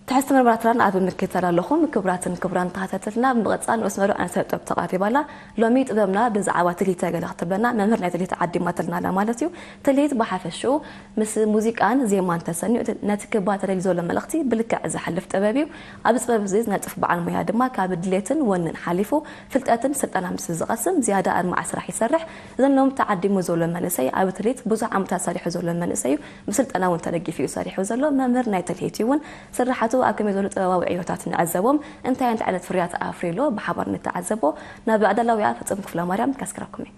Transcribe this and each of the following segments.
ትሕዝቲ መርመራትናን ኣብ ምክትታል ኣለኹም። ክቡራትን ክቡራን ተኸታተልትና፣ ብምቕጻል ንኡስ መርብዕ ኣንስተ ጥበብ ተቓሪባላ። ሎሚ ጥበብና ብዛዕባ ትልሂት ገለ ክትብለና መምህር ናይ ትልሂት ዓዲማትልና ኣላ ማለት እዩ። ትልሂት ብሓፈሽኡ ምስ ሙዚቃን ዜማን ተሰኒዩ እቲ ነቲ ክባተለል ዘሎ መልእኽቲ ብልክዕ ዝሓልፍ ጥበብ እዩ። ኣብዚ ጥበብ እዚ ዝነጥፍ በዓል ሞያ ድማ ካብ ድሌትን ወንን ሓሊፉ ፍልጠትን ስልጠና ምስ ዝቐስም ዝያዳ ኣድማዒ ስራሕ ይሰርሕ። እዘን ሎም ተዓዲሙ ዘሎ መንእሰይ ኣብ ትልሂት ብዙሕ ዓመታት ሰሪሑ ዘሎ መንእሰይ እዩ። ብስልጠና እውን ተደጊፉ እዩ ሰሪሑ ዘሎ። መምህር ናይ ትልሂት እዩ እውን። ስራሓቱ ኣብ ከመይ ዝበሉ ጥበባዊ ዕዮታት ንዕዘቦም፣ እንታይ እንታይ ዓይነት ፍርያት ኣፍርዩ ኣሎ ብሓባር ንተዓዘቦ። ናብ ኣዳላዊኣ ፍጹም ክፍለ ማርያም ከስክረኩም እየ።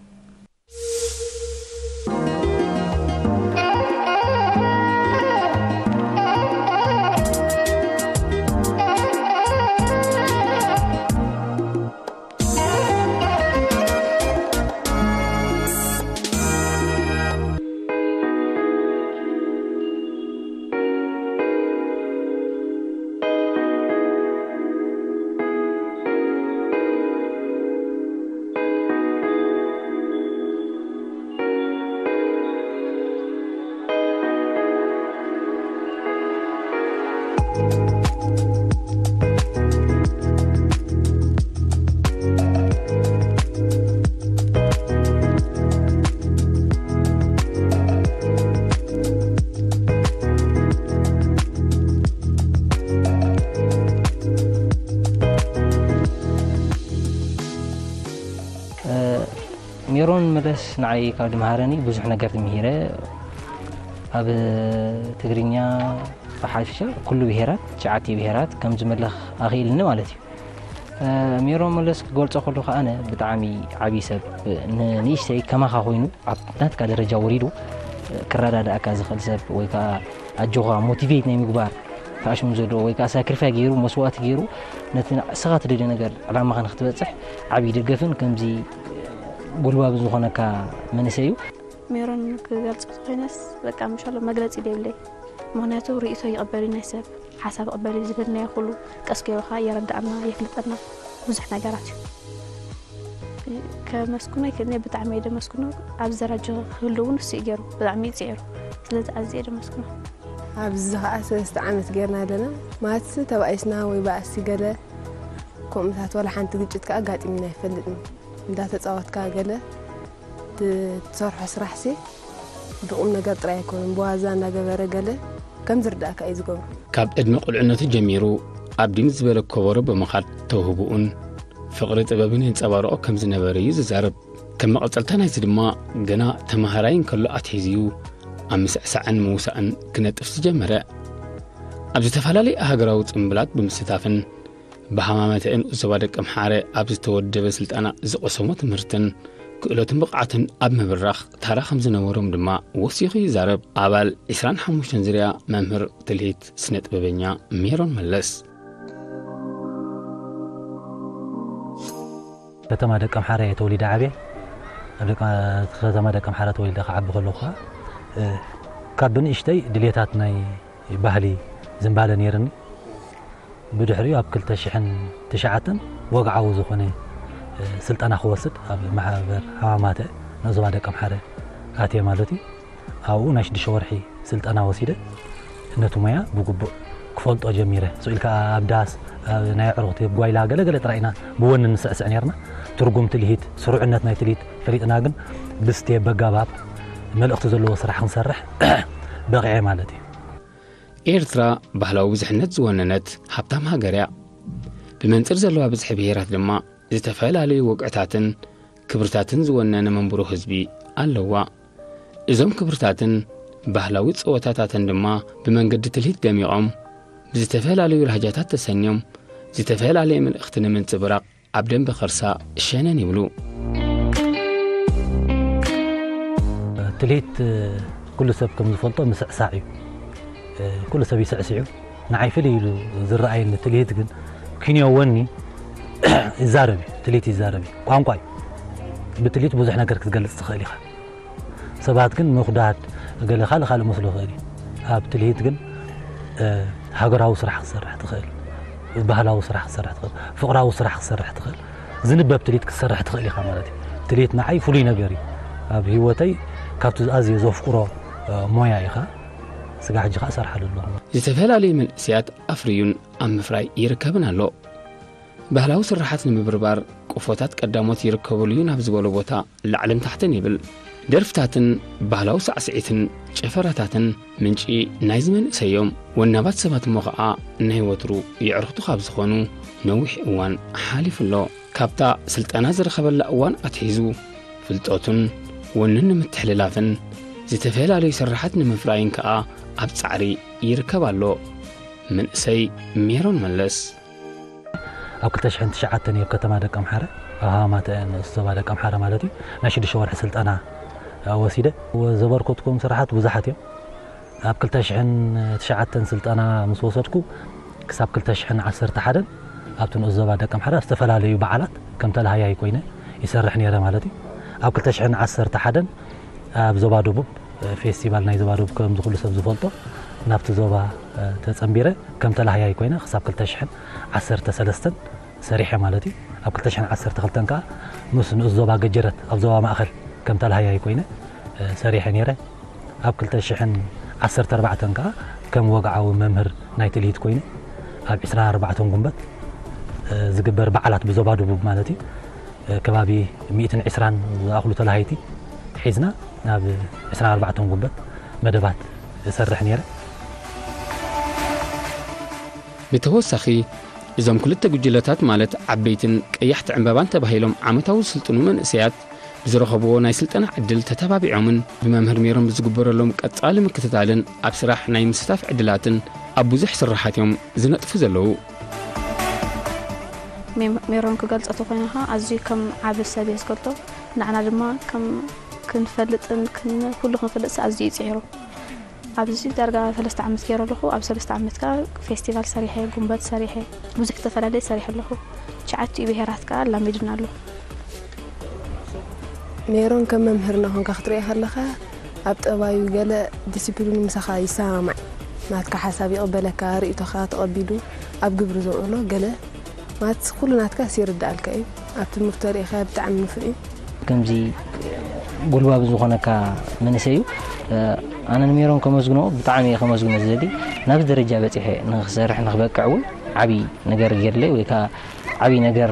ሜሮን መለስ ንዓይ ካብ ድምሃረኒ ብዙሕ ነገር ተምሂረ። ኣብ ትግርኛ ብሓፈሻ ኩሉ ብሄራት፣ ትሽዓተ ብሄራት ከም ዝመልኽ ኣኽኢልኒ ማለት እዩ። ሜሮን መለስ ክገልጾ ከለኹ ኣነ ብጣዕሚ ዓብዪ ሰብ፣ ንንእሽተይ ከማኻ ኮይኑ ኣብ ናትካ ደረጃ ወሪዱ ክረዳድኣካ ዝኽእል ሰብ ወይ ከዓ ኣጆኻ ሞቲቬት ናይ ምግባር ተኣሽሙ ዘሎ ወይ ከዓ ሳክሪፋይ ገይሩ መስዋእቲ ገይሩ ነቲ ንስኻ ትደልዮ ነገር ዕላማኻ ንክትበፅሕ ዓብዪ ደገፍን ከምዚ ጉልባብ ዝኾነካ መንእሰይ እዩ። ሜሮን ክገልጾ ዝኾይነስ በቃ ምሻሎ መግለጺ ደብለይ። ምኽንያቱ ርእይቶ ይቕበል እዩ ናይ ሰብ ሓሳብ ይቕበል እዩ። ዝደልናዮ ኩሉ ቀስ ገይሩ ኸዓ የረድኣና የፍልጠና ብዙሕ ነገራት እዩ። ከመስግኖ ይክእል እየ፣ ብጣዕሚ እየ ደመስግኖ። ኣብዚ ደረጃ ክህሉ እውን እሱ እዩ ገይሩ፣ ብጣዕሚ እዩ ፅዒሩ። ስለዚ ኣዝየ ደመስግኖ። ኣብዚ ኸዓ ሰለስተ ዓመት ጌርና ኣለና። ማትስ ተባኢስና ወይ ባእሲ ገለ ከምኡታት ዋላ ሓንቲ ግጭት ከኣ ኣጋጢምና ኣይፈልጥን። እንዳተጻወትካ ገለ ት-፣ ትሰርሖ ስራሕሲ ብቁም ነገር ጥራይ ኣይኮነን፣ ብዋዛ እንዳገበረ ገለ ከም ዝርዳእካ እዩ ዝገብሮ። ካብ ዕድመ ቁልዕነቱ ጀሚሩ ኣብ ድምፅ ዝበለ ከበሮ ብምኻድ ተውህቡኡን ፍቕሪ ጥበብን የንጸባርቖ ከም ዝነበረ እዩ ዝዛረብ። ከም መቐጸልታ ናይዚ ድማ ገና ተማሃራይ እንከሎ ኣትሒዙ እዩ ኣብ ምስዕሳዕን ምውሳእን ክነጥፍ ዝጀመረ። ኣብ ዝተፈላለዩ ሃገራዊ ጽምብላት ብምስታፍን ብሃማመተ ንኡስ ዞባ ደቀምሓረ ኣብ ዝተወደበ ስልጠና ዝቐሰሞ ትምህርትን ክእለቱን ብቕዓትን ኣብ ምብራኽ ታራ ከም ዝነበሮም ድማ ወሲኹ ይዛረብ። ኣባል ዕስራን ሓሙሽተን ዝርያ መምህር ትልሂት ስነ ጥበበኛ ሜሮን መለስ። ከተማ ደቀምሓረ እየ ተወሊደ ዓብየ። ኣብ ደቀ-፣ ከተማ ደቀምሓረ ተወሊደ ክዓቢ ከለኹ ከዓ፣ እ፣ ካብ ብንእሽተይ ድሌታት ናይ ባህሊ ዝንባለ ነይርኒ። ብድሕሪኡ ኣብ ክልተ ሽሕን ትሽዓተን ወግዓዊ ዝኾነ፣ እ፣ ስልጠና ክወስድ ኣብ ማሕበር ሃማማተ ንኡስ ዞባ ደቀምሓረ ኣትየ ማለት እዩ። ኣብኡ ናይ ሽዱሽተ ወርሒ ስልጠና ወሲደ ነቲ ሞያ ብግቡእ ክፈልጦ ጀሚረ። ስቕ ኢልካ ኣብ ዳስ፣ ኣብ ናይ ኣዕሩኽቲ፣ ኣብ ጓይላ ገለገለ ጥራይ ኢና ብወኒ ንስዕስዕ ነይርና። ትርጉም ትልሂት፣ ስሩዕነት ናይ ትልሂት ፈሊጥና ግን ብስቴፕ በጋባብ መልእኽቲ ዘለዎ ስራሕ ክንሰርሕ በቒዐ ማለት እዩ። ኤርትራ ባህላዊ ብዙሕነት ዝወነነት ሃብታም ሃገር እያ። ብመንጽር ዘለዋ ብዝሒ ብሄራት ድማ ዝተፈላለዩ ወግዕታትን ክብርታትን ዝወነነ መንብሮ ህዝቢ ኣለዋ። እዞም ክብርታትን ባህላዊ ጸወታታትን ድማ ብመንገዲ ትልሂት ደሚቖም፣ ብዝተፈላለዩ ላህጃታት ተሰንዮም፣ ዝተፈላለየ መልእኽቲ ንምንጽብራቕ ኣብ ደንበ ከርሳ ሸነን ይብሉ። ትልሂት ኩሉ ሰብ ከም ዝፈልጦ ምስዕሳዕ እዩ። ኩሉ ሰብ ይስዕስዕ እዩ። ንዓይ ፍልይ ኢሉ ዝረኣየኒ ትልሂት ግን ኪንዮ ወኒ ይዛረብ እዩ። ትልሂት ይዛረብ እዩ። ቋንቋ እዩ። ብትልሂት ብዙሕ ነገር ክትገልጽ ትኽእል ኢኻ። ሰባት ግን ምኹዳድ ገለ ካልእ ካልእ መስሎ ይኽእል እዩ። ኣብ ትልሂት ግን፣ እ፣ ሃገራዊ ስራሕ ክትሰርሕ ትኽእል፣ ባህላዊ ስራሕ ክትሰርሕ ትኽእል፣ ፍቕራዊ ስራሕ ክትሰርሕ ትኽእል፣ ዝንበብ ትልሂት ክትሰርሕ ትኽእል ኢኻ ማለት እዩ። ትልሂት ንዓይ ፍሉይ ነገር እዩ። ኣብ ህይወተይ ካብቲ ኣዝየ ዘፍቅሮ፣ እ፣ ሞያ ኢኻ። ስጋ ሕጂ ከኣ እሰርሓሉ ኣለኹ። ዝተፈላለዩ መንእሰያት ኣፍርዩን ኣብ ምፍራይ ይርከብን ኣሎ። ባህላዊ ስራሓት ንምብርባር ቆፎታት ቀዳሞት ይርከብሉ እዩ ናብ ዝበሎ ቦታ ላዕልን ታሕትን ይብል። ደርፍታትን ባህላዊ ሳዕስዒትን ጨፈራታትን ምንጪ ናይዚ መንእሰይ እዮም። ወናባት ሰባት እሞ ኸዓ ናይ ወትሩ የዕርኽቱ ካብ ዝኾኑ ነዊሕ እዋን ሓሊፉ ኣሎ። ካብታ ስልጠና ዝረኸበላ እዋን ኣትሒዙ ፍልጠቱን ወንን ንምትሕልላፍን ዝተፈላለዩ ስራሓት ንምፍራይን ከኣ ኣብ ጻዕሪ ይርከብ ኣሎ። መንእሰይ ሜሮን መለስ። ኣብ ክልተ ሽሕን ትሽዓተን እየ ኣብ ከተማ ደቀምሓረ፣ ኣብ ሃማተ ንኡስ ዞባ ደቀምሓረ ማለት እዩ፣ ናይ ሽዱሽተ ወርሒ ስልጠና ወሲደ። ዘበርከትኩም ስራሓት ብዙሓት እዮም። ኣብ ክልተ ሽሕን ትሽዓተን ስልጠና ምስ ወሰድኩ ክሳብ ክልተ ሽሕን ዓሰርተ ሓደን ኣብቲ ንኡስ ዞባ ደቀምሓረ ኣብ ዝተፈላለዩ በዓላት ከም ተላሃያይ ኮይነ ይሰርሕ ነይረ ማለት እዩ። ኣብ ክልተ ሽሕን ዓሰርተ ሓደን ኣብ ዞባ ደቡብ ፌስቲቫል ናይ ዞባ ደቡብ ከምዚ ኩሉ ሰብ ዝፈልጦ ናብቲ ዞባ ተጸንቢረ ከም ተላሃያይ ኮይነ ክሳብ ክልተ ሽሕን ዓሰርተ ሰለስተን ሰሪሐ ማለት እዩ። ኣብ ክልተ ሽሕን ዓሰርተ ክልተን ከኣ ምስ ንኡስ ዞባ ገጀረት ኣብ ዞባ ማእከል ከም ተላሃያይ ኮይነ ሰሪሐ ነይረ። ኣብ ክልተ ሽሕን ዓሰርተ ኣርባዕተን ከኣ ከም ወግዓዊ መምህር ናይ ትልሂት ኮይነ ኣብ ዕስራን ኣርባዕተን ጉንበት ዝግበር በዓላት ብዞባ ደቡብ ማለት እዩ ከባቢ ሚእትን ዕስራን ዝኣኽሉ ተላሃይቲ ሒዝና ናብ ዕስራን ኣርባዕተን ጉንበት መደባት እሰርሕ ነይረ። ብተወሳኺ እዞም ክልተ ጉጅለታት ማለት ዓበይትን ቀያሕቲ ዕምባባን ተባሂሎም ዓመታዊ ዝስልጥኑ መንእሰያት ብዝረኸብዎ ናይ ስልጠና ዕድል ተተባቢዖምን ብመምህር ሜሮን ብዝግበረሎም ቀጻሊ ምክትታልን ኣብ ስራሕ ናይ ምስታፍ ዕድላትን ኣብ ብዙሕ ስራሓት እዮም ዝነጥፉ ዘለዉ። ሜሮን ክገልጾ ተኾይነ ኸዓ ኣዝዩ ከም ዓቢ ሰብ እየ ዝገልጾ። ንዓና ድማ ከም ክንፈልጥን ኩሉ ክንፈልጥ ኣዝዩ እዩ ጽዒሩ። ኣብዚ ዳርጋ ሰለስተ ዓመት ገይረ ኣለኹ። ኣብ ሰለስተ ዓመት ከኣ ፌስቲቫል ሰሪሐ፣ ጉንበት ሰሪሐ፣ ብዙሕ ዝተፈላለየ ሰሪሐ ኣለኹ። ትሽዓቲኡ ብሄራት ከኣ ኣላሚድና ኣሎ። ሜሮን ከም መምህር እናኾንካ ክትሪኦ ከለኻ ኣብ ጠባዩ ገለ ዲሲፕሊኑ ምሳኻ ይሰማማዕ። ናትካ ሓሳብ ይቕበለካ፣ ርእይቶኻ ተቐቢሉ ኣብ ግብሪ ዘውዕሎ ገለ ማለት ኩሉ ናትካ ይርድኣልካ እዩ። ኣብ ትምህርቱ ተሪእኻ ብጣዕሚ ንፉዕ እዩ። ከምዚ ጉልባብ ዝኾነካ መንእሰይ እዩ። ኣነ ንሜሮን ከመስግኖ ብጣዕሚ እየ ከመስግኖ ዝደሊ። ናብዚ ደረጃ በፂሐ ንክሰርሕ ንክበቅዕ እውን ዓብዪ ነገር ገይርለይ ወይ ከዓ ዓብዪ ነገር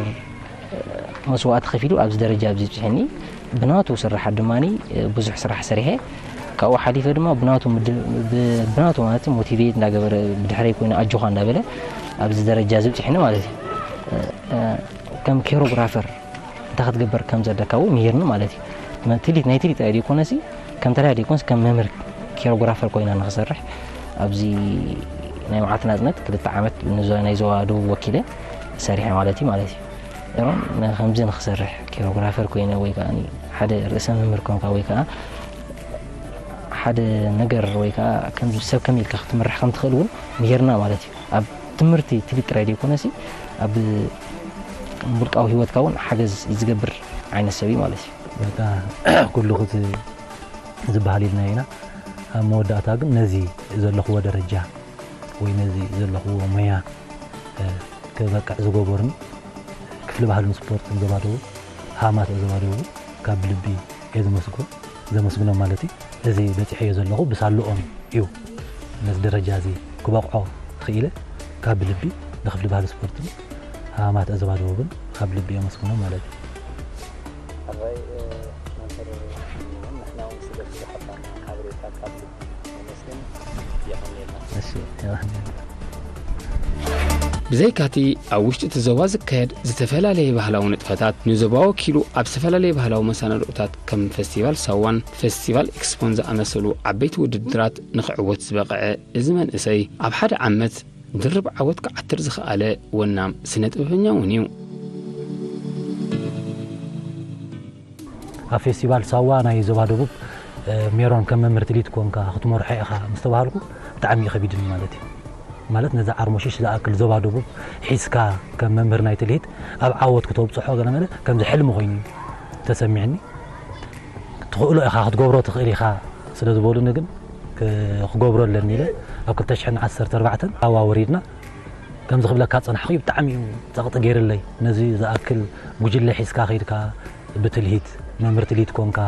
መስዋእቲ ከፊሉ ኣብዚ ደረጃ ኣብዚ ኣብፂሐኒ። ብናቱ ስራሓት ድማ ብዙሕ ስራሕ ሰሪሐ ካብኡ ሓሊፈ ድማ ብናቱ ምድ- ብ- ብናቱ ማለት ሞቲቬት እንዳገበረ ብድሕረይ ኮይኑ ኣጆኻ እንዳበለ ኣብዚ ደረጃ እዚ ኣብፂሐኒ ማለት እዩ። ከም ኬሮግራፈር እንታይ ክትገብር ከም ዘለካ እውን ምሂርኒ ማለት እዩ። ትሊት ናይ ትሊት ጥራይ ዘይኮነሲ ከም ተላይ ዘይኮነስ ከም መምህር ኬሮግራፈር ኮይና ንክሰርሕ ኣብዚ ናይ መዓልቲ ናፅነት ክልተ ዓመት ንዞ- ናይ ዞባ ደቡብ ወኪለ ሰሪሐ ማለት እዩ ማለት እዩ። ሮም ከምዚ ንክሰርሕ ኬሮግራፈር ኮይነ ወይ ከዓ ሓደ ርእሰ መምህር ኮንካ ወይ ከዓ ሓደ ነገር ወይ ከዓ ከም ሰብ ከመይ ኢልካ ክትምራሕ ከም ትኽእል እውን ምሂርና ማለት እዩ። ኣብ ትምህርቲ ትሊት ጥራይ ዘይኮነሲ ኣብ ውልቃዊ ህይወትካ እውን ሓገዝ ዝገብር ዓይነት ሰብ እዩ ማለት እዩ። በቃ ኩሉ ክት ዝበሃል ኢልና ኢና። ኣብ መወዳእታ ግን ነዚ ዘለኽዎ ደረጃ ወይ ነዚ ዘለኽዎ ሞያ ክበቅዕ ዝገበሩኒ ክፍሊ ባህልን ስፖርትን ዞባ ደቡብ ሃማት ዞባ ደቡብ ካብ ልቢ እየ ዘመስግኖ ዘመስግኖም ማለት እዩ። እዚ በፂሐዮ ዘለኹ ብሳልኦም እዩ። ነዚ ደረጃ እዚ ክበቕዖ ክኢለ ካብ ልቢ ንክፍሊ ባህሊ ስፖርትን ሃማት ዞባ ደቡብን ካብ ልቢ የመስግኖም ማለት እዩ። ብዘይካቲ ኣብ ውሽጢ እቲ ዞባ ዝካየድ ዝተፈላለየ ባህላዊ ንጥፈታት ንዞባ ወኪሉ ኣብ ዝተፈላለየ ባህላዊ መሰናድኦታት ከም ፈስቲቫል ሳዋን ፈስቲቫል ኤክስፖን ዝኣመሰሉ ዓበይቲ ውድድራት ንክዕወት ዝበቕዐ እዚ መንእሰይ ኣብ ሓደ ዓመት ድርብ ዓወት ክዓትር ዝኸኣለ ወናም ስነ ጥበበኛ እውን እዩ። ኣብ ፌስቲቫል ሳዋ ናይ ዞባ ደቡብ ሜሮን ከም መምህር ትሊት ኮንካ ክትመርሖ ኢኻ ምስ ተባሃልኩ ብጣዕሚ እዩ ከቢድኒ ማለት እዩ። ማለት ነዚ ዓርሞሽሽ ዝኣክል ዞባ ደቡብ ሒዝካ ከም መምህር ናይ ትልሂት ኣብ ዓወት ክተብፅሖ ገለ መለ ከምዚ ሕልሚ ኮይኑ እዩ ተሰሚዕኒ። ትኽእሎ ኢኻ ክትገብሮ ትኽእል ኢኻ ስለ ዝበሉኒ ግን ክገብሮ ኣለኒ ኢለ ኣብ ክልተ ሽሕን ዓሰርተ ኣርባዕተን ኣዋ ወሪድና ከምዚ ክብለካ ዝፀናሕኩ እዩ። ብጣዕሚ እዩ ፀቕጢ ገይርለይ። ነዚ ዝኣክል ጉጅለ ሒዝካ ከይድካ ብትልሂት መምህር ትልሂት ኮንካ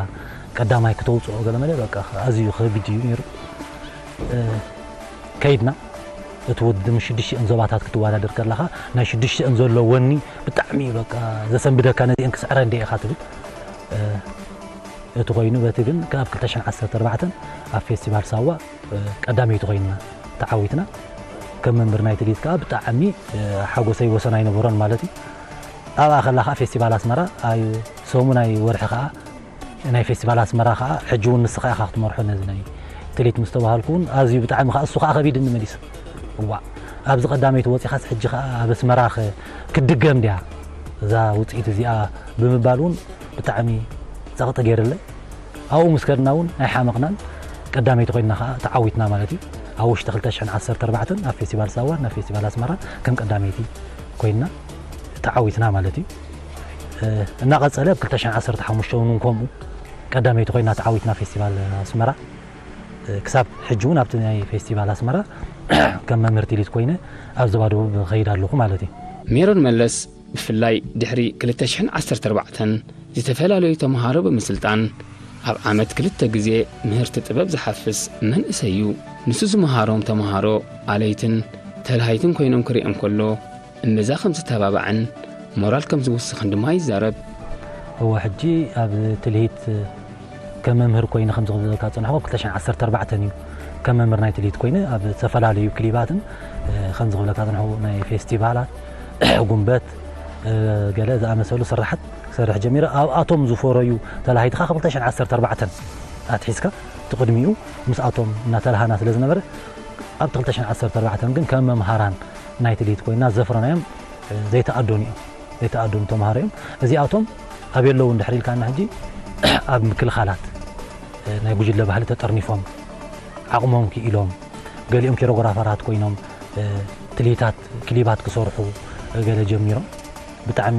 ቀዳማይ ክተውፅኦ ገለ መለ በቃ ኣዝዩ ከቢድ እዩ ነይሩ። ከይድና እቲ ውድድር ሽዱሽተን ዞባታት ክትወዳደር ከለኻ ናይ ሽዱሽተን ዘሎ ወኒ ብጣዕሚ እዩ በቃ ዘሰንብደካ። ነዚአን ክስዕረ እንደ ኢኻ ትብል እቲ ኮይኑ በቲ ግን ካብ ክልተ ሽሕን ዓሰርተ ኣርባዕተን ኣብ ፌስቲቫል ሳዋ ቀዳመይቲ ኮይንና ተዓዊትና። ከም መምህር ናይ ትልሂት ከዓ ብጣዕሚ ሓጎሰይ ወሰን ኣይነበሮን ማለት እዩ። ኣብኣ ከላ ከዓ ፌስቲቫል ኣስመራ ኣዩ ሰሙናይ ወርሒ ከዓ ናይ ፌስቲቫል ኣስመራ ከዓ ሕጂ እውን ንስኻ ኢኻ ክትመርሖ ነዚ ናይ ትልሂት ምስ ተባሃልኩ እውን ኣዝዩ ብጣዕሚ ከዓ እሱ ከዓ ከቢድኒ መሊሱ። እዋ ኣብዚ ቀዳመይቲ ወፂኻስ ሕጂ ከዓ ኣብ ኣስመራ ክትድገም ድያ እዛ ውፅኢት እዚኣ ብምባል እውን ብጣዕሚ ጸቕጢ ገይርለይ። ኣብኡ ምስ ከድና እውን ኣይሓመቕናን ቀዳመይቲ ኮይንና ከዓ ተዓዊትና ማለት እዩ። ኣብ ውሽጢ ክልተ ሽሕን ዓሰርተ ኣርባዕተን ኣብ ፌስቲቫል ሳዋን ናብ ፌስቲቫል ኣስመራን ከም ቀዳመይቲ ኮይንና ተዓዊትና ማለት እዩ። እናቐጸለ ኣብ ክልተ ሽሕን ዓሰርተ ሓሙሽተን እውን ከምኡ ቀዳመይቲ ኮይና ተዓዊትና ፌስቲቫል ኣስመራ። ክሳብ ሕጂ እውን ኣብቲ ናይ ፌስቲቫል ኣስመራ ከም መምህር ትልሂት ኮይነ ኣብ ዞባ ደቡብ እኸይድ ኣለኹ ማለት እዩ። ሜሮን መለስ ብፍላይ ድሕሪ ክልተ ሽሕን ዓሰርተ ኣርባዕተን ዝተፈላለዩ ተምሃሮ ብምስልጣን ኣብ ዓመት ክልተ ግዜ ምህርቲ ጥበብ ዝሓፍስ መንእሰይ እዩ። ንሱ ዝመሃሮም ተምሃሮ ኣለይትን ተልሃይትን ኮይኖም ክሪኦም ከሎ እምብዛ ከም ዝተባባዕን ሞራል ከም ዝውስኽን ድማ ይዛረብ። እወ ሕጂ ኣብ ትልሂት ከም መምህር ኮይነ ከም ዝኽብለካ ዝጸናሕኩ ክልተ ሽሕን ዓሰርተ ኣርባዕተን እዩ። ከም መምህር ናይ ትልሂት ኮይነ ኣብ ዝተፈላለዩ ክሊባትን ከም ዝኽብለካ ዝጸናሕኩ ናይ ፌስቲቫላት ጉንበት ገለ ዝኣመሰሉ ስራሓት ክሰርሕ ጀሚረ። ኣብኣቶም ዝፈረዩ ተላሃይቲ ከዓ ካብ ክልተ ሽሕን ዓሰርተ ኣርባዕተን ኣትሒዝካ እቲ ቅድሚኡ ምስኣቶም እናተላሃና ስለ ዝነበረ ኣብቲ ክልተ ሽሕን ዓሰርተ ኣርባዕተን ግን ከም መምሃራን ናይ ትልሂት ኮይና ዘፍረናዮም ዘይተኣደኑ እዮም። ዘይተኣደኑ ተምሃሮ እዮም። እዚኣቶም ኣበይ ኣለዉ እንድሕር ኢልካና ሕጂ ኣብ ምክልኻላት ናይ ጉጅለ ባህሊ ተጠርኒፎም ዓቕሞም ክኢሎም ገሊኦም ኬሮግራፈራት ኮይኖም ትልሂታት ክሊባት ክሰርሑ ገለ ጀሚሮም ብጣዕሚ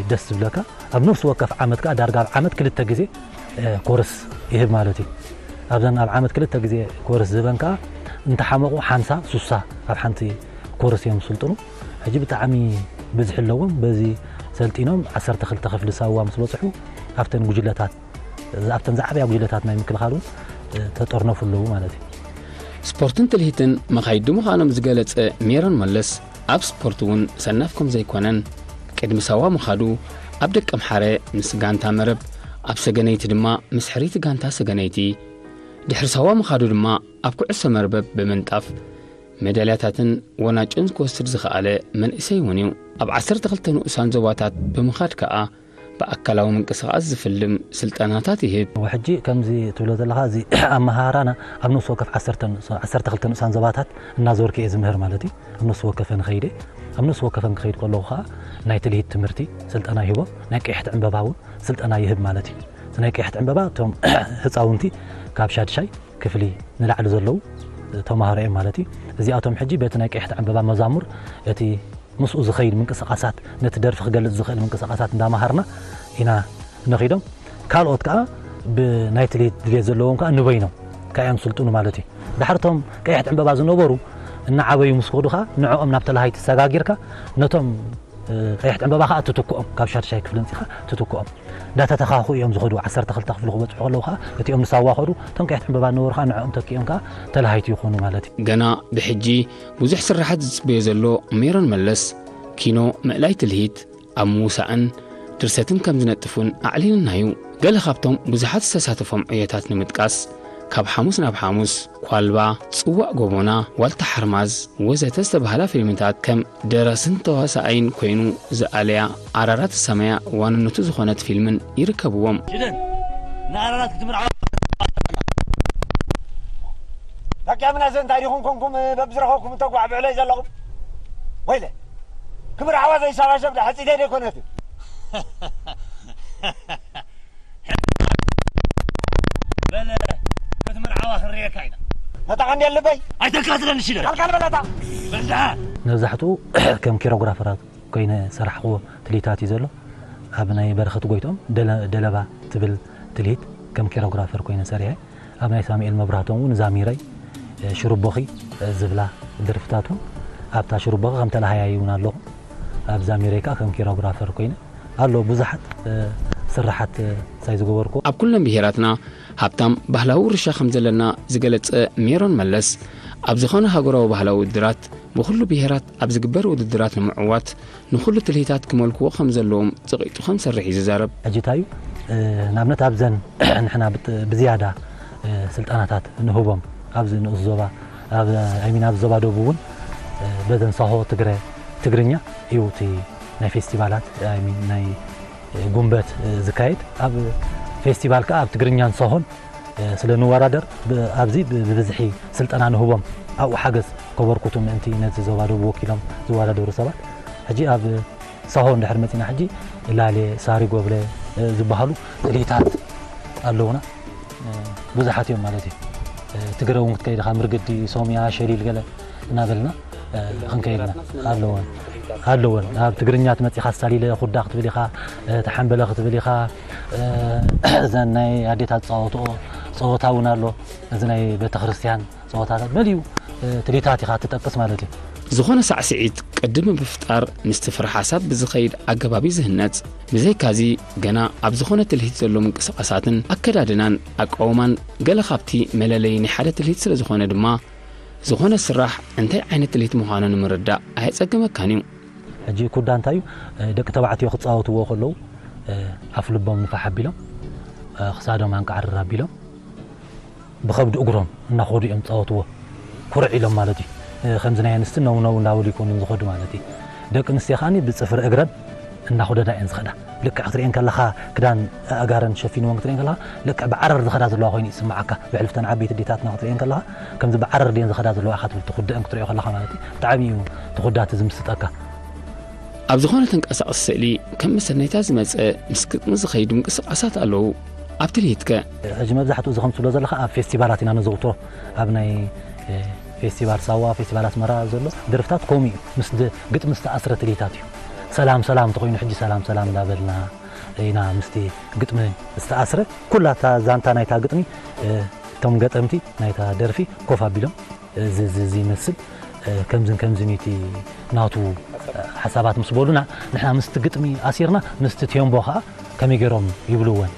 ደስ ዝብለካ ኣብ ነፍሲ ወከፍ ዓመት ከዓ ዳርጋ ኣብ ዓመት ክልተ ግዜ ኮርስ ይህብ ማለት እዩ ኣብዘን ኣብ ዓመት ክልተ ግዜ ኮርስ ዝህበን ከዓ እንተሓመቑ ሓምሳ ሱሳ ኣብ ሓንቲ ኮርስ እዮም ዝስልጥኑ ሕጂ ብጣዕሚ ብዝሒ ኣለዎም በዚ ሰልጢኖም ዓሰርተ ክልተ ክፍሊ ሳዋ ምስ በፅሑ ኣብተን ጉጅለታት ኣብተን ዝዓበያ ጉጅለታት ናይ ምክልኻል እውን ተጠርነፉ ኣለዉ ማለት እዩ ስፖርትን ትልሂትን መኻይዱ ምዃኖም ዝገለጸ ሜሮን መለስ ኣብ ስፖርት እውን ሰናፍ ከም ዘይኮነን ቅድሚ ሳዋ ምኻዱ ኣብ ደቀምሓረ ምስ ጋንታ መረብ ኣብ ሰገነይቲ ድማ ምስ ሕርይቲ ጋንታ ሰገነይቲ ድሕሪ ሳዋ ምኻዱ ድማ ኣብ ኩዕሶ መርበብ ብምንጣፍ መዳልያታትን ወናጭን ክወስድ ዝኸኣለ መንእሰይ እውን እዩ። ኣብ ዓሰርተ ክልተ ንኡሳን ዞባታት ብምኻድ ከኣ ብኣካላዊ ምንቅስቓስ ዝፍልም ስልጠናታት ይህብ። ሕጂ ከምዚ ትብሎ ዘለኻ እዚ ኣመሃራና ኣብ ንኡስ ወከፍ ዓሰርተ ክልተ ንኡሳን ዞባታት እናዞርክ እየ ዝምህር ማለት እዩ። ኣብ ንኡስ ወከፈን ኸይደ ኣብ ንኡስ ወከፈን ክኸይድ ከለኹ ከዓ ናይ ትልሂት ትምህርቲ ስልጠና ይህቦ ናይ ቀይሕቲ ዕንበባ እውን ስልጠና ይህብ ማለት እዩ። ናይ ቀይሕቲ ዕንበባ እቶም ህፃውንቲ ካብ ሻድሻይ ክፍሊ ንላዕሊ ዘለዉ ተምሃሮ እዮም ማለት እዩ። እዚኣቶም ሕጂ በቲ ናይ ቀይሕቲ ዕንበባ መዛሙር እቲ ምስኡ ዝኸይድ ምንቅስቓሳት ነቲ ደርፊ ክገልፅ ዝኽእል ምንቅስቓሳት እንዳመሃርና ኢና ነኺዶም። ካልኦት ከዓ ብናይ ትልሂት ድሌት ዘለዎም ከዓ ንበይኖም ከዓ እዮም ዝስልጥኑ ማለት እዩ። ዳሕርቶም ቀያሕቲ ዕንበባ ዝነበሩ እናዓበዩ ምስ ከዱ ከዓ ንዕኦም ናብ ተለሃይቲ ሰጋጊርካ ነቶም ቀያሕቲ ዕንበባ ከዓ ትትክኦም ካብ ሻድሻይ ክፍሊ እንፂኻ ትትክኦም እንዳተተኻኹ እዮም ዝኸዱ ዓሰርተ ክልተ ክፍሊ ክበፅሑ ከለዉ ከዓ እቲኦም ንሳዋ ከዱ እቶም ቀያሕቲ ዕንበባ ዝነበሩ ከዓ ንዕኦም ተኪኦም ከዓ ተለሃይቲ ይኾኑ ማለት እዩ። ገና ብሕጂ ብዙሕ ስራሓት ዝፅበዮ ዘሎ ሜሮን መለስ ኪኖ ምእላይ ትልሂት ኣብ ምውሳእን ድርሰትን ከም ዝነጥፍ እውን ኣዕሊሉና እዩ። ገለ ካብቶም ብዙሓት ዝተሳተፎም ዕዮታት ንምጥቃስ ካብ ሓሙስ ናብ ሓሙስ፣ ኳልባ፣ ፅዋእ ጎቦና፣ ዋልታ ሓርማዝ ወዘተ ዝተባህላ ፊልምታት ከም ደራስን ተዋሳኣይን ኮይኑ ዝኣለያ ኣራራት ዝሰመያ ዋንነቱ ዝኾነት ፊልምን ይርከብዎም። ሽደን ንኣራራት ክትምርዓዋ ተቂያምና ዘ እንታይ ዲኹም ኮንኩም በብዝረኸብኩም እተጓዕብዕለይ ዘለኹም ወይለ ክምርዓዋ ዘይሰባሸብ ዶ ሓፂደይ ደይኮነትን በለ ክትምርዓዋ ክንርእየካ ኢና ነታ ቀንዲ ልበይ ኣይተካትለኒ ሽለ ካልካል በለታ በልዳ መብዛሕትኡ ከም ኪሮግራፈራት ኮይነ ሰራሕክዎ ትልሂታት እዩ ዘሎ ኣብ ናይ በረኸት ጎይቶም ደለ- ደለባ ትብል ትልሂት ከም ኪሮግራፈር ኮይነ ሰሪሐ ኣብ ናይ ሳሙኤል መብራህቶም እውን ዛሚረይ ሽሩቦኺ ዝብላ ደርፍታት እውን ኣብታ ሽሩቦኺ ከም ተለሃያይ እውን ኣለኹ ኣብ ዛሚረይ ከዓ ከም ኪሮግራፈር ኮይነ ኣሎ ብዙሓት ስራሓት ሳይ ዝገበርኩ ኣብ ኩለን ብሄራትና ሃብታም ባህላዊ ውርሻ ከም ዘለና ዝገለጸ ሜሮን መለስ፣ ኣብ ዝኾነ ሃገራዊ ባህላዊ ውድድራት ብኹሉ ብሄራት ኣብ ዝግበር ውድድራት ንምዕዋት ንኹሉ ትልሂታት ክመልክዎ ከም ዘለዎም ጸቒጡ ከም ዝሰርሕ እዩ ዝዛረብ። ሕጂ እንታይ እዩ ንኣብነት ኣብዘን ንሕና ብዝያዳ ስልጠናታት ንህቦም ኣብዚ ንኡስ ዞባ ሚን ኣብዚ ዞባ ደቡብ እውን በዘን ሳሆ ትግረ ትግርኛ እዩ እቲ ናይ ፌስቲቫላት ናይ ጉንበት ዝካየድ ኣብ ፌስቲቫል ከዓ ኣብ ትግርኛን ሳሆን ስለ ንወዳደር ኣብዚ ብብዝሒ ስልጠና ንህቦም ኣብኡ ሓገዝ ከበርኩቱ ምእንቲ ነዚ ዞባ ደቡብ ወኪሎም ዝወዳደሩ ሰባት ሕጂ ኣብ ሳሆ እንድሕር መፂና ሕጂ ላሌ ሳሪ ጎብለ ዝበሃሉ ትልሂታት ኣለውና ብዙሓት እዮም ማለት እዩ ትግረ እውን ክትከይድ ኢኻ ምርግዲ ሶምያ ሸሊል ገለ እናበልና ክንከይድና ኣለወን ኣለወን ኣብ ትግርኛ ትመፂኻ ስታሊለ ኩዳ ክትብል ኢኻ ተሓንበለ ክትብል ኢኻ እዘን ናይ ኣዴታት ዝፃወትኦ ፀወታ እውን ኣሎ እዚ ናይ ቤተክርስትያን ፀወታታት መሊኡ ትልሂታት ኢኻ ትጠቅስ ማለት እዩ ዝኾነ ሳዕስዒት ቅዲ ብምፍጣር ምስቲ ፍረ ሓሳብ ብዝኸይድ ኣገባብ እዩ ዝህነጽ። ብዘይካዚ ገና ኣብ ዝኾነ ትልሂት ዘሎ ምንቅስቓሳትን ኣከዳድናን ኣቃውማን ገለ ካብቲ መለለዪ ናይ ሓደ ትልሂት ስለ ዝኾነ ድማ ዝኾነ ስራሕ እንታይ ዓይነት ትልሂት ምዃኑ ንምርዳእ ኣየጸግመካን እዩ። ሕጂ ኩዳ እንታይ እዩ ደቂ ተባዕትዮ ክጻወትዎ ከለዉ ኣፍ ልቦም ንፋሕ ኣቢሎም ክሳዶም ኣንቃዕርር ኣቢሎም ብኸብዲ እግሮም እናኸዱ እዮም ዝፃወትዎ ኩርዕ ኢሎም ማለት እዩ ከምዚ ናይ ኣንስቲ ነው ነው እንዳበሉ ይኮኑን ዝኸዱ ማለት እዩ ደቂ ኣንስትዮ ከዓኒ ብፅፍሪ እግረን እናኹደዳ እየን ዝኸዳ ልክዕ ክትሪኤን ከለኻ ክዳን ኣእጋረን ሸፊንወን ክትሪኤን ከለኻ ልክዕ ብዓረር ዝኸዳ ዘለዋ ኮይኑ ይስምዓካ ብሕልፍተን ዓበይቲ ዴታትና ክትሪኤን ከለኻ ከምዚ ብዓረር ድየን ዝኸዳ ዘለዋ ኢኻ ትብል ትኹድአን ክትሪኦ ከለኻ ማለት እዩ ብጣዕሚ እዩ ትኹዳቲ ዝምስጠካ ኣብ ዝኾነ ተንቀሳቐሲ ስእሊ ከም መሰነይታ ዝመጸ ምስ ግጥሚ ዝኸይድ ምንቅስቓሳት ኣለዉ። ኣብ ትልሂትከ? ሕጂ መብዛሕትኡ እዚ ከም ትብሎ ዘለኻ ኣብ ፌስቲቫላት ኢና ነዘውትሮ። ኣብ ናይ ፌስቲቫል ሳዋ፣ ፌስቲቫል ኣስመራ ዘሎ ደርፍታት ከምኡ እዩ። ምስ ግጥሚ ዝተኣስረ ትልሂታት እዩ። ሰላም ሰላም እንተኾይኑ ሕጂ ሰላም ሰላም እንዳበልና ኢና ምስቲ ግጥሚ ዝተኣስረ ኩላ እታ ዛንታ ናይታ ግጥሚ እቶም ገጠምቲ ናይታ ደርፊ ኮፍ ኣቢሎም እዚ እዚ እዚ ይመስል ከምዝን ከምዝን እቲ ናቱ ሓሳባት ምስ በሉና ንሕና ምስቲ ግጥሚ ኣሲርና ምስቲ ቴምቦ ከዓ ከመይ ገይሮም ይብልወን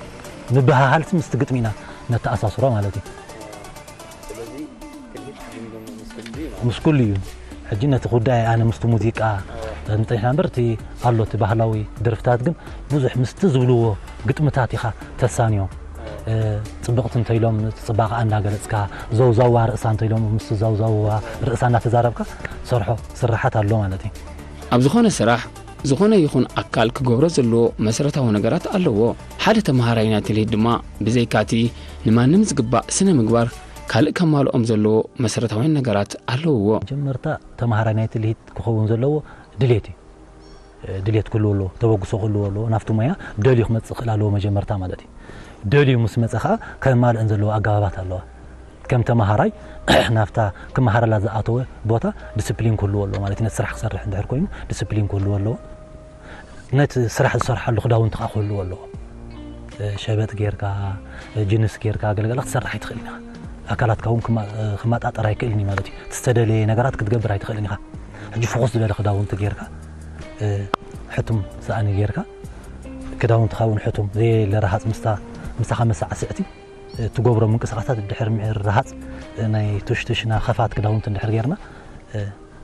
ምብሃሃልቲ ምስቲ ግጥሚ ኢና ነተኣሳስሮ ማለት እዩ ምስ ኩሉ እዩ ሕጂ ነቲ ጉዳይ ኣነ ምስቲ ሙዚቃ እንተይና እምበር እቲ ኣሎ እቲ ባህላዊ ደርፍታት ግን ብዙሕ ምስቲ ዝብልዎ ግጥምታት ኢኻ ተሳንዮ ጽብቕቲ እንተኢሎም ጽባቕኣ እናገለጽካ ዘውዛዋ ርእሳ እንተኢሎም ምስ ዘውዛዋ ርእሳ እናተዛረብካ ሰርሖ ስራሓት ኣሎ ማለት እዩ ኣብ ዝኾነ ስራሕ ዝኾነ ይኹን ኣካል ክገብሮ ዘለዎ መሰረታዊ ነገራት ኣለዎ ሓደ ተምሃራይ ናይ ትልሂት ድማ ብዘይካቲ ንማንም ዝግባእ ስነ ምግባር ካልእ ከማልኦም ዘለዎ መሰረታውያን ነገራት ኣለውዎ መጀመርታ ተምሃራይ ናይ ትልሂት ክኸውን ዘለዎ ድሌት እዩ ድሌት ክህልዎ ኣለዎ፣ ተበግሶ ክህልዎ ኣለዎ፣ ናብቲ ሞያ ደልዩ ክመፅእ ክኽእል ኣለዎ መጀመርታ ማለት እዩ። ደልዩ ምስ መፀ ከዓ ከማልእን ዘለዎ ኣገባባት ኣለዋ። ከም ተምሃራይ ናብታ ክመሃረላ ዝኣተወ ቦታ ዲስፕሊን ክህልዎ ኣለዎ ማለት እዩ። ነቲ ስራሕ ክሰርሕ እንድሕር ኮይኑ ዲስፕሊን ክህልዎ ኣለዎ። ነቲ ስራሕ ዝሰርሓሉ ክዳውንቲ ከዓ ክህልዎ ኣለዎ። ሸበጥ ጌርካ ጅንስ ጌርካ ገለገለ ክትሰርሕ ኣይትኽእልን ኢኻ። ኣካላትካ እውን ክማጣጠር ኣይክእልን እዩ ማለት እዩ። ዝተደለየ ነገራት ክትገብር ኣይትኽእልን ኢኻ። ሕጂ ፍኹስ ዝበለ ክዳውንቲ ጌርካ ሕቱም ሰኣኒ ጌርካ ክዳውንትኻ እውን ሕቱም ዘየለ ረሃፅ ምስታ ምሳኻ መሳዕስዕቲ ትገብሮ ምንቅስቃሳት ድሕር ምሕር ረሃፅ ናይ ቱሽቱሽና ኸፋት ክዳውንቲ እንድሕር ጌርና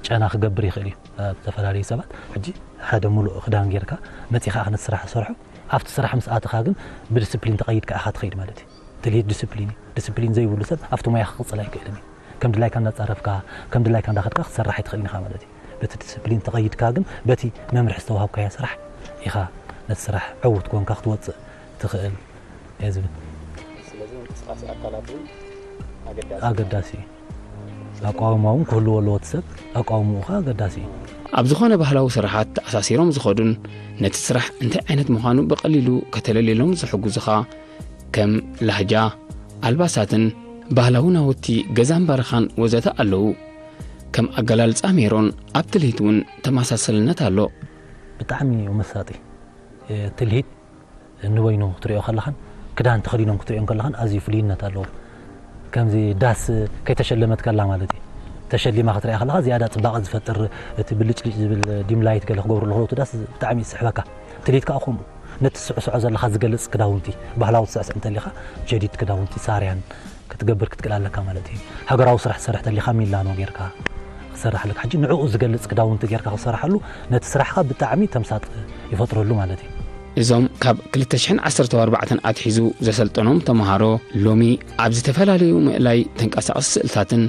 ጨና ክገብር ይኽእል እዩ ኣብ ዝተፈላለዩ ሰባት ሕጂ ሓደ ሙሉእ ክዳን ጌርካ መፂኻ ክነት ስራሕ ሰርሖ ኣብቲ ስራሕ ምስ ኣተኻ ግን ብዲስፕሊን ተቐይድካ ኢኻ ትኸይድ ማለት እዩ ትልሂት ዲስፕሊን እዩ ዲስፕሊን ዘይብሉ ሰብ ኣብቲ ሞያ ክቕፅል ኣይክእልን እዩ ከም ድላይካ እንዳፃረፍካ ከም ድላይካ እንዳኸድካ ክትሰርሕ ኣይትኽእልን ኢኻ ማለት እዩ በቲ ዲስፕሊን ተቐይድካ ግን በቲ መምርሒ ዝተዋሃብካዮ ስራሕ ኢኻ ነቲ ስራሕ ዕውት ኮንካ ክትወፅእ ትኽእል እየ ዝብል ስለዚ ምንቅስቃስ ኣካላት እውን ኣገዳሲ ኣገዳሲ እዩ ኣቋውማ እውን ክህልዎ ኣለዎ እቲ ሰብ ኣቋውምኡ ከዓ ኣገዳሲ እዩ ኣብ ዝኾነ ባህላዊ ስራሓት ተኣሳሲሮም ዝኸዱን ነቲ ስራሕ እንታይ ዓይነት ምዃኑ ብቐሊሉ ከተለልየሎም ዝሕግዙኻ ከም ላህጃ፣ ኣልባሳትን ባህላዊ ናውቲ ገዛን በረኻን ወዘተ ኣለዉ። ከም ኣገላልጻ ሜሮን ኣብ ትልሂት እውን ተመሳሰልነት ኣሎ። ብጣዕሚ እዩ መሳጢ። ትልሂት ንበይኑ ክትሪኦ ከለኻን ክዳን ተኸዲኖም ክትሪኦም ከለኻን ኣዝዩ ፍሉይነት ኣለዎ። ከምዚ ዳስ ከይተሸለመት ከላ ማለት እዩ። ተሸሊማ ክትሪኣ ከለኻ ዝያዳ ጽባቐ ዝፈጥር እቲ ብልጭልጭ ዝብል ዲም ላይት ገለ ክገብሩ ኣለዉ እቲ ዳስ ብጣዕሚ እዩ ዝስሕበካ። ትልሂት ከዓ ከምኡ ነቲ ስዕስዖ ዘለኻ ዝገልጽ ክዳውንቲ፣ ባህላዊ ትስዕስዕ እንተሊኻ ጀዲድ ክዳውንቲ ሳርያን ክትገብር ክትክእል ኣለካ ማለት እዩ። ሃገራዊ ስራሕ ትሰርሕ ተሊኻ ሚላኖ ጌርካ ክትሰርሕ ኣለካ። ሕጂ ንዕኡ ዝገልጽ ክዳውንቲ ጌርካ ክትሰርሓሉ ነቲ ስራሕኻ ብጣዕሚ ተምሳጥ ይፈጥረሉ ማለት እዩ። እዞም ካብ ክልተ ሽሕን ዓሰርተ ኣርባዕተን ኣትሒዙ ዘሰልጠኖም ተምሃሮ ሎሚ ኣብ ዝተፈላለዩ ምእላይ ተንቀሳቐሲ ስእልታትን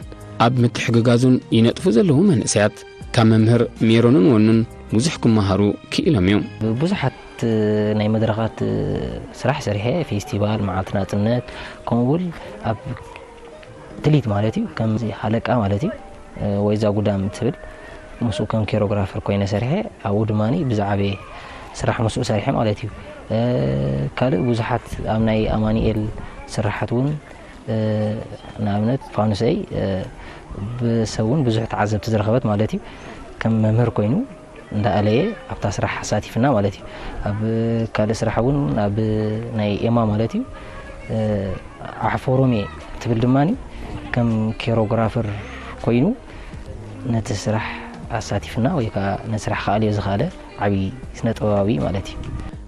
ኣብ ምትሕግጋዙን ይነጥፉ ዘለዉ መንእሰያት ካብ መምህር ሜሮንን ወኑን ብዙሕ ክመሃሩ ክኢሎም እዮም። ብዙሓት ናይ መድረኻት ስራሕ ሰሪሐ፣ ፌስቲቫል፣ መዓልቲ ናጽነት፣ ከምኡ እውን ኣብ ትልሂት ማለት እዩ፣ ከምዚ ሃለቃ ማለት እዩ፣ ወይዛ ጉዳም ትብል ምስኡ ከም ኬሮግራፈር ኮይነ ሰሪሐ። ኣብኡ ድማ ብዝዓበየ ስራሕ ምስኡ ሰሪሐ ማለት እዩ። ካልእ ብዙሓት ኣብ ናይ ኣማኑኤል ስራሓት እውን ንኣብነት ፋኑሰይ ብሰብ እውን ብዙሕ ተዓዘብቲ ዝረኸበት ማለት እዩ። ከም መምህር ኮይኑ እንዳኣለየ ኣብታ ስራሕ ኣሳቲፍና ማለት እዩ። ኣብ ካልእ ስራሕ እውን ኣብ ናይ ኤማ ማለት እዩ ኣሕፎሮሜ ትብል ድማ ከም ኬሮግራፈር ኮይኑ ነቲ ስራሕ ኣሳቲፍና ወይ ከዓ ነቲ ስራሕ ክኣልዮ ዝኽኣለ ዓብዪ ስነ ጥበባዊ ማለት እዩ።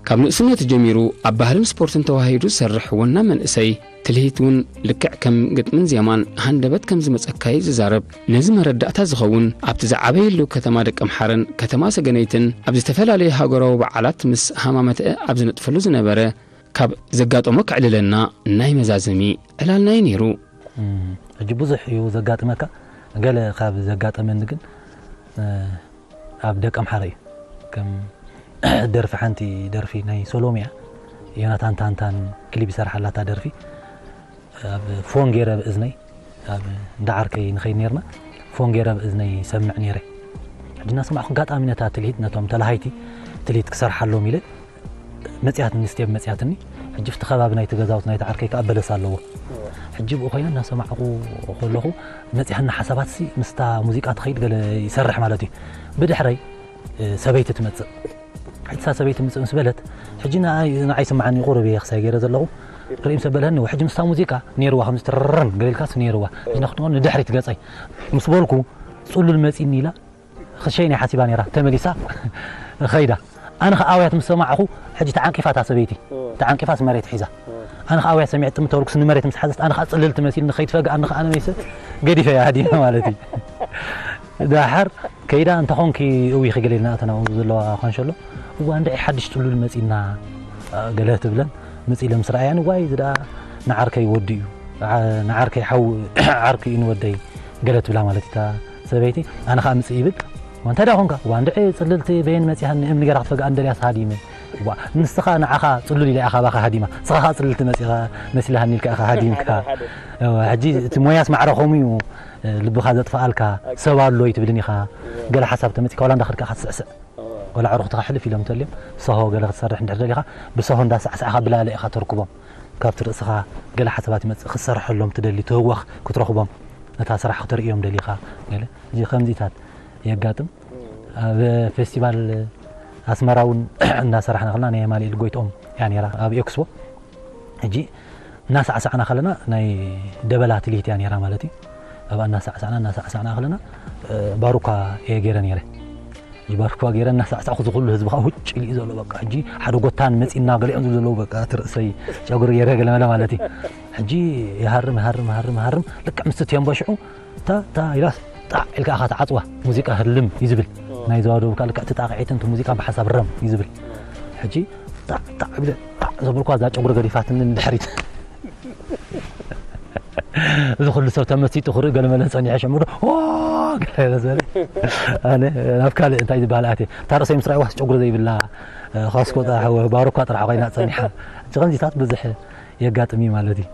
ካብ ንእስነቱ ጀሚሩ ኣብ ባህልን ስፖርትን ተዋሂዱ ዝሰርሕ ወና መንእሰይ ትልሂት እውን ልክዕ ከም ግጥምን ዜማን ሃንደበት ከም ዝመጸካ እዩ ዝዛረብ። ነዚ መረዳእታ ዝኸውን ኣብቲ ዝዓበየሉ ከተማ ደቀምሓረን ከተማ ሰገነይትን ኣብ ዝተፈላለዩ ሃገራዊ በዓላት ምስ ሃማመተአ ኣብ ዝነጥፈሉ ዝነበረ ካብ ዘጋጠሞ ክዕልለና ናይ መዛዘሚ ዕላልና እዩ ነይሩ። ሕጂ ብዙሕ እዩ ዘጋጥመካ። ገለ ካብ ዘጋጠመኒ ግን ኣብ ደቀምሓረ እዩ። ከም ደርፊ ሓንቲ ደርፊ ናይ ሶሎምያ ዮናታን ታንታን ክሊፕ ይሰርሓላታ ደርፊ ኣብ ፎን ገይረ ብእዝነይ ኣብ እንዳ ዓርከይ ንኸይድ ነርና ፎን ገይረ ብእዝነይ ይሰምዕ ነይረ። ሕጂ እናሰማዕኩ ኣጋጣሚ ነታ ትልሂት ነቶም ተላሃይቲ ትልሂት ክሰርሓሎም ኢለ መጽያትኒ ስቴብ መጽያትኒ። ሕጂ ኣብቲ ከባቢ ናይቲ ገዛውቲ ናይቲ ዓርከይ ከዓ በለስ ኣለዎ። ሕጂ ብኡ ኮይነ እናሰማዕኩ ከለኹ መጽያህና ሓሳባት ሲ ምስታ ሙዚቃ ትኸይድ ገለ ይሰርሕ ማለት እዩ። ብድሕረይ ሰበይቲ ትመጽእ። ሕጂ እሳ ሰበይቲ ምጽእ ምስ በለት ሕጂ ንዓይ ስምዓኒ ቁሩብ እየ ክሳይ ገይረ ዘለኹ። ርእይ ምስ ኣበለኒ ሕጂ ምስታ ሙዚቃ ነይርዋ ከምዚ ትርርን ገለ ኢልካስ ነይርዋ። ሕጂ ናክትኖ ንድሕሪት ገጸይ ምስ በልኩ ጽሉል መጺኒ ኢላ ክሸይን እያ ሓሲባ ነይራ ተመሊሳ ኸይዳ። ኣነ ኸዓ ኣውያት ምስ ሰማዕኹ ሕጂ ተዓንቂፋ እታ ሰበይቲ ተዓንቂፋስ መሬት ሒዛ ኣነ ኸዓ ኣውያት ሰሚዐ ጥም ተበልኩስ ንመሬት ምስ ሓዘት ኣነ ኸዓ ጽልልቲ መሲልኒ ኸይድ ፈግኣኒ ኸዓ ኣነ መይሰ ገዲፈያ ሃዲመ ማለት እዩ። ዳሓር ከይዳ እንተኾንኪ እው ይኽገል ኢልና እተን ኣብኡ ዘለዋ ኳንሸሎ እዋ እንድዒ ሓድሽ ጥሉል መጺና ገለ ትብለን ምጽ ኢለ ምስ ረኣያን ዋይ እዚ ደኣ ንዓርከይ ወዲ እዩ ንዓርከይ ሓው ዓርኪ እዩ ንወደይ ገለ ትብላ ማለት እታ ሰበይቲ ኣነ ከዓ ምጽእ ይብል ዋ እንታይ ደኣ ኾንካ ዋ እንድዒ ጽልልቲ በየን መጺኻ ንእምኒ ገራ ክትፈግኣ እንደልያስ ሃዲመ ዋ ንስኻ ንዓኻ ጽሉል ኢለ ኢኻ ባኻ ሃዲማ ንስኻ ከዓ ጽልልቲ መጺኻ መሲልሃኒ ኢልካ ኢኻ ሃዲምካ ሕጂ እቲ ሞያስ ማዕረ ከምኡ እዩ ልብኻ ዘጥፍኣልካ ሰብ ኣሎ ኣይትብልን ኢኻ ገለ ሓሳብ ተመጺካ ዋላ እንዳኸድካ ኢኻ ትስዕስዕ ወላ ኣዕሩኽትኻ ሕልፍ ኢሎም እንተልዮም ብሳሆ ገለ ክትሰርሕ እንድሕር ደሊኻ ብሳሆ እንዳሳዕሳዕኻ ብላለ ኢኻ ተርክቦም ካብቲ ርእስኻ ገለ ሓሳባት ይመጽእ ክትሰርሐሎም ትደሊ ትህወኽ ክትረኽቦም ነታ ስራሕ ክተርእዮም ደሊኻ ገለ እዚ ከምዚታት የጋጥም ኣብ ፌስቲቫል ኣስመራ እውን እናሰራሕና ከለና ናይ የማልኤል ጎይትኦም እያ ነይራ ኣብ ኤክስፖ ሕጂ እናሳዕሳዕና ከለና ናይ ደበላ ትልሂት እያ ነይራ ማለት እዩ ኣብኣ እናሳዕሳዕና እናሳዕሳዕና ከለና ባሩካ እየ ገይረ ነይረ ባርኳ ገይረ እናሳዕሳዕኩ ዝኩሉ ህዝቢ ከዓ ውጭ ኢሉ እዩ ዘሎ በቃ ሕጂ ሓደ ጎታን መፂና ገሊኦም ዝብሉ ዘለዉ በቃ እቲ ርእሰይ ጨጉሪ ገይረ ገለመለ ማለት እዩ ሕጂ ይሃርም ይሃርም ይሃርም ይሃርም ልክዕ ምስቲ ቴምቦ ሽዑ ታ ታ ኢላስ ጣዕ ኢልካ ኢኻ ትዓፅዋ ሙዚቃ ህልም እዩ ዝብል ናይ ዘዋደቡካ ልክዕ እቲ ጣቕዒትን እቲ ሙዚቃ ብሓሳብ ረም እዩ ዝብል ሕጂ ጣዕ ጣዕ ኢለ ጣዕ ዘብልኳ እዛ ጨጉሪ ገዲፋትኒ ንድሕሪት እዚ ኩሉ ሰብ ተመሲጡ ክርኢ ገለመለ ጸኒሐ ሸምዶ ገለ ዝበለ ኣነ ናብ ካልእ እንታይ ዝበሃል ኣትየ እታ ርእሰይ ምስ ረኣይዋ ጨጉሪ ዘይብላ ኻስኮ ጥራሕ ባሮኳ ጥራሕ ኮይና ጸኒሓ እቲ ከምዚታት ብዙሕ የጋጥም እዩ ማለት እዩ